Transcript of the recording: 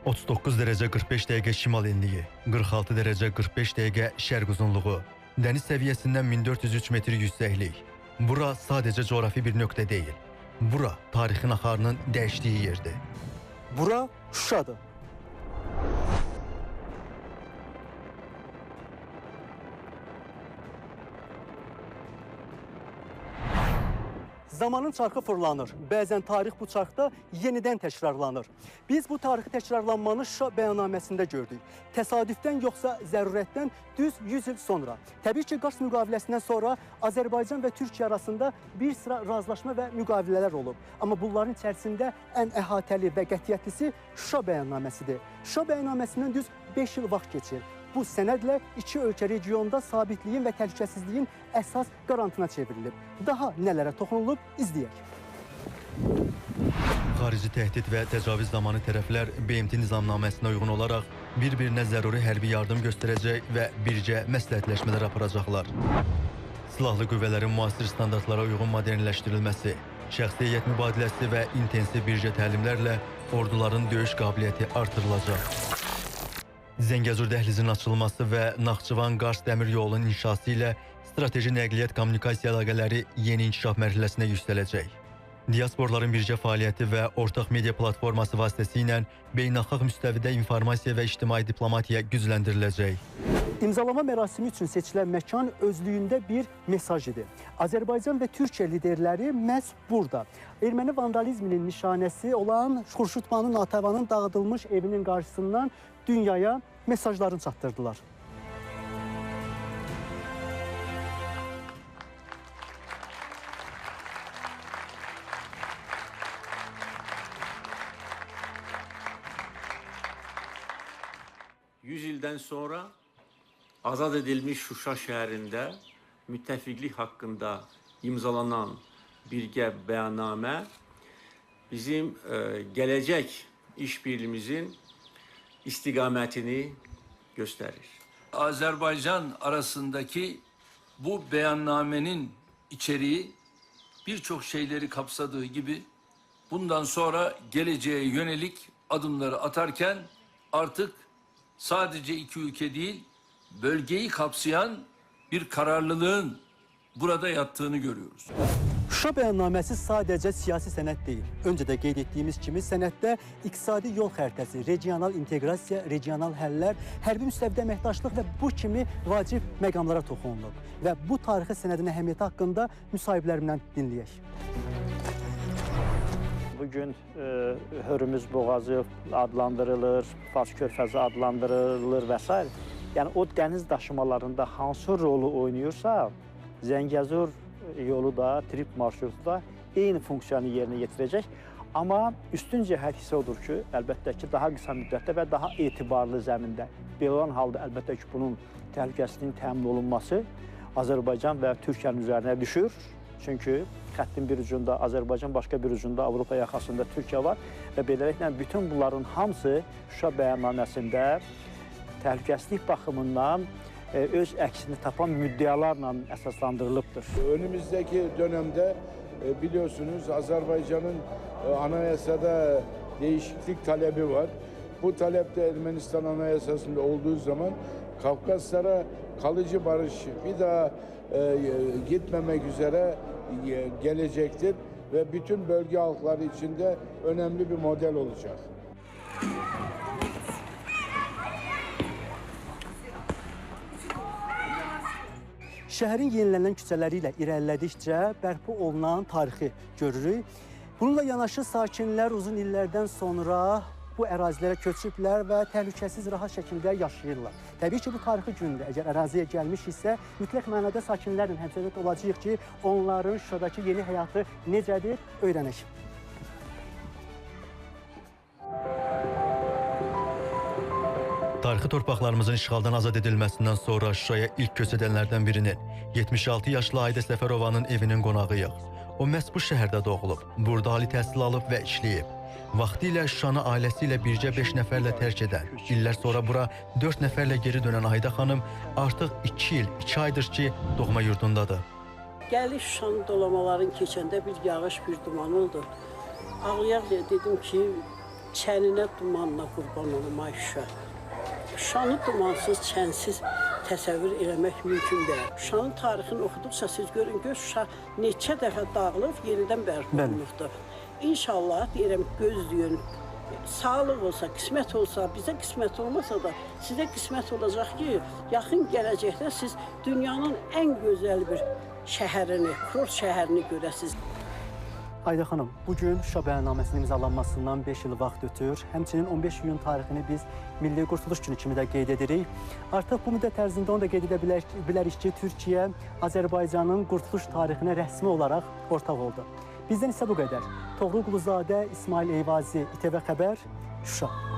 39 dərəcə 45 dəqiqə şimal enliyi, 46 dərəcə 45 dəqiqə şərq uzunluğu, dəniz səviyyəsindən 1403 metr yüksəklik. Bura sadəcə coğrafi bir nöqtə deyil. Bura tarixin axarının dəyişdiyi yerdir. Bura Şuşadır. Zamanın çarxı fırlanır. Bəzən tarix bu çarxda yenidən təkrarlanır. Biz bu tarixi təkrarlanmanı Şuşa bəyannaməsində gördük. Təsadüfdən yoxsa zərurətdən düz 100 il sonra. Təbii ki, Qars müqaviləsindən sonra Azərbaycan və Türkiyə arasında bir sıra razılaşma və müqavilələr olub. Amma bunların içərisində ən əhatəli və qətiyyətlisi Şuşa bəyannaməsidir. Şuşa bəyannaməsindən düz 5 il vaxt keçir. Bu sənədlə iki ölkə regionda sabitliyin və təhlükəsizliyin əsas qarantına çevrilib. Daha nələrə toxunulub, izləyək. Xarici təhdid və təcavüz zamanı tərəflər BMT nizamnaməsinə uyğun olaraq bir-birinə zəruri hərbi yardım göstərəcək və birgə məsləhətləşmələr aparacaqlar. Silahlı qüvvələrin müasir standartlara uyğun modernləşdirilməsi, şəxsi heyət mübadiləsi və intensiv birgə təlimlərlə orduların döyüş qabiliyyəti artırılacaq. Zəngəzur dəhlizinin açılması və Naxçıvan-Qars dəmir yolunun inşası ilə strateji nəqliyyat kommunikasiya əlaqələri yeni inkişaf mərhələsinə yüksələcək. Diasporların birgə fəaliyyəti və ortaq media platforması vasitəsilə beynəlxalq müstəvidə informasiya və ictimai diplomatiya gücləndiriləcək. İmzalama mərasimi üçün seçilən məkan özlüyündə bir mesaj idi. Azərbaycan və Türkiyə liderləri məhz burada. Erməni vandalizminin nişanəsi olan Xurşudbanu Natəvanın dağıdılmış evinin qarşısından dünyaya mesajlarını çatdırdılar. Yüz ildən sonra azad edilmiş Şuşa şəhərində müttəfiqlik haqqında imzalanan birgə bəyannamə bizim gələcək işbirliyimizin istiqamətini göstərir. Azerbaycan arasındaki bu beyannamenin içeriği birçok şeyleri kapsadığı gibi bundan sonra geleceğe yönelik adımları atarken artık sadece iki ülke değil, bölgeyi kapsayan bir kararlılığın burada yattığını görüyoruz. Şuşa bəyannaməsi sadəcə siyasi sənəd deyil. Öncə də qeyd etdiyimiz kimi sənəddə iqtisadi yol xəritəsi, regional inteqrasiya, regional həllər, hərbi müstəvidə əməkdaşlıq və bu kimi vacib məqamlara toxunulub. Və bu tarixi sənədin əhəmiyyəti haqqında müsahiblərimdən dinləyək. Bugün Hörmüz boğazı adlandırılır, Fars körfəzi adlandırılır və s. Yəni o dəniz daşımalarında hansı rolu oynayırsa, Zəngəzur yolu da, trip marşrutu da eyni funksiyanı yerinə yetirəcək. Amma üstün cəhət isə odur ki, əlbəttə ki, daha qısa müddətdə və daha etibarlı zəmində. Belə olan halda əlbəttə ki, bunun təhlükəsizliyinin təmin olunması Azərbaycan və Türkiyənin üzərinə düşür. Çünki xəttin bir ucunda Azərbaycan, başqa bir ucunda Avropa yaxasında Türkiyə var və beləliklə bütün bunların hamısı Şuşa bəyannaməsində təhlükəsizlik baxımından öz əksini tapan müddəalarla əsaslandırılıbdır. Önümüzdeki dönemde biliyorsunuz Azerbaycan'ın anayasada değişiklik talebi var. Bu talep de Ermenistan anayasasında olduğu zaman Kafkaslara kalıcı barış bir daha gitmemek üzere gelecektir ve bütün bölge halkları için de önemli bir model olacak. Şəhərin yenilənən küçələri ilə irəlilədikcə bərpa olunan tarixi görürük. Bununla yanaşı sakinlər uzun illərdən sonra bu ərazilərə köçüblər və təhlükəsiz, rahat şəkildə yaşayırlar. Təbii ki, bu tarixi gündə əgər əraziyə gəlmişiksə, mütləq mənada sakinlərlə həmsöhbət olacağıq ki, onların Şuşadakı yeni həyatı necədir, öyrənək. Tarixi torpaqlarımızın işğaldan azad edilməsindən sonra Şuşaya ilk köç edənlərdən birinin, 76 yaşlı Ayda Səfərovanın evinin qonağıyıq. O məhz bu şəhərdə doğulub, burada ali təhsil alıb və işləyib. Vaxtilə Şuşanı ailəsi ilə bircə 5 nəfərlə tərk edən, illər sonra bura 4 nəfərlə geri dönən Ayda xanım artıq 2 il, 2 aydır ki, doğma yurdundadır. Gəldik Şuşanın dolamaların keçəndə bir yağış, bir duman oldu. Ağlayaq dedim ki, Çəninə dumanla qurban olum ay Şuşa. Şuşanı dumansız, çənsiz təsəvvür eləmək mümkün deyil. Şuşanın tarixini oxuduqca siz görün ki, Şuşa neçə dəfə dağılıb, yenidən bərpa olunubdur. İnşallah deyirəm, gözləyin. Sağlıq olsa, qismət olsa, bizə qismət olmasa da sizə qismət olacaq ki, yaxın gələcəkdə siz dünyanın ən gözəl bir şəhərini, kurort şəhərini görəsiniz. Ayda xanım, bugün Şuşa bəyannaməsinin imzalanmasından 5 il vaxt ötür. Həmçinin 15 iyun tarixini biz Milli Qurtuluş Günü kimi də qeyd edirik. Artıq bu müddət ərzində onu da qeyd edə bilərik ki, Türkiyə Azərbaycanın qurtuluş tarixinə rəsmi olaraq ortaq oldu. Bizdən isə bu qədər. Toğrul Quluzadə, İsmail Eyvazi, İTV Xəbər, Şuşa.